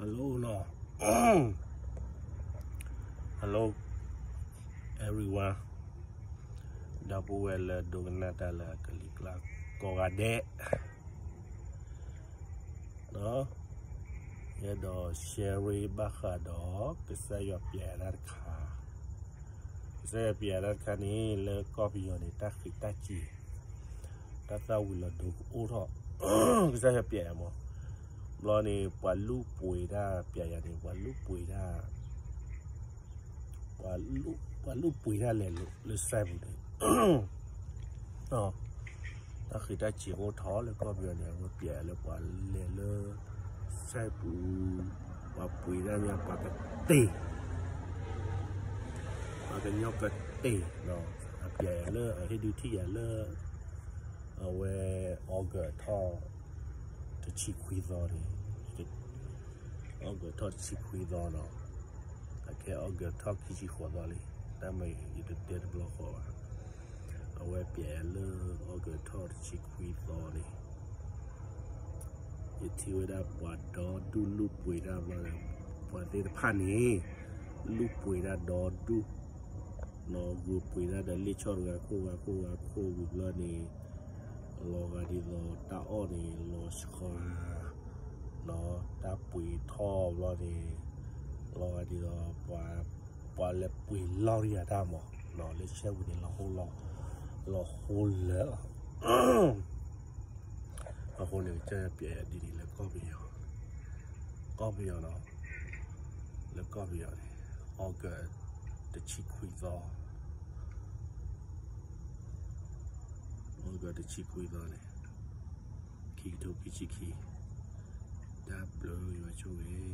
Hello နီၤ, Hello everyone, ဒီပုၢ်ဝဲၢ်လၢဒိကနၣ်တၢ်လၢအကလံၤကျါကိးဂၤဒဲး, ယအဲၣ်ဒိး share ဘၣ်ဃးဒီး ကစၢ်ယွၤပျဲတၢ်တခါ, ကစၢ်ယွၤပျဲတၢ်တခါန့ၣ် လၢကီၢ်ပယီၤန့ၣ် တၢ်ဃံးတၢ်စ့ၤ တၢ်သၣ်ဝံၤလီၤဒိကအိၣ်ထီၣ်, ကစၢ်ယွၤပျဲမး, ဘျီန့ၣ် ပှၤလူၢ်ပှ့ၤတၢ်ပျဲယၤန့ၣ် ပှၤလူၢ်ပှ့ၤတၢ် ပှၤလူၢ်ပှ့ၤတၢ်လဲၤလၢစဲပူၤန့ၣ်, တၢ်ဃံးတၢ်စ့ၤအိၣ်ထီၣ်လၢကီၢ်ပယီၤန့ၣ် အဝဲပျဲလၢပှၤလဲၤလၢစဲပူၤ, ပှၤပှ့ၤတၢ်ညါ ပှၤကတ့ၢ် ပှၤကညီကတ့ၢ်, အပျဲလၢအဟ့ၣ်ဒုးထံၣ်ယၤလၢ အဝဲ August ထီၣ် တဆံခွံသီန့ၣ်, August ထီၣ်တဆံခွံသီနီၤ, အခဲ August ထီၣ်ခံဆံဃိးသီလံ, တၢ်မ့ၢ်ယတတဲတဘျီဃီဘၣ်, အဝဲပျဲလၢ August ထီၣ်တဆံခွံသီန့ၣ်, ယထံၣ်ဝဲဒၣ်ပှၤဒီဒူၣ်လူၢ်ပှ့ၤတၢ်ဘျီဒီး ပှၤသ့ၣ်တဖၣ်န့ၣ် လူၢ်ပှ့ၤတၢ်ဒီဒူၣ်, နီၤ ဂုာ်ပှ့ၤတၢ်ဒီးလ့ၣ်ဆီၣ်တဂၤခိၣ်ဂၤခိၣ်ဂၤခိၣ်ဝံၤဘျီန့ၣ်, လီၤဂာ်ဒ်သိးတၢ်အီၣ်န့ၣ် လီၤဆှါ, နီၤ တၢ်ပှ့ၤထီၣ်ဘျီန့ၣ်, လီၤဂာ်ဒ်သိး ပှၤလဲၤပှ့ၤလီၢ်တယၤတၢ်မး, နီၤ လၢစဲပူၤန့ၣ် လီၤဟိလၢ အဃိန့ၣ် ကစၢ်ယွၤပျဲယၤဒ်န့ၣ်လၢကီၢ်ပယီၤ, ကီၢ်ပယီၤနီၤ, လၢကီၢ်ပယီၤန့ၣ် August တဆံခွံသီ, August တဆံခွံသီန့ၣ်, ခံကထိခံဆံခံ, တၢ်ဘျုးယွၤဆိၣ်ဂ့ၤ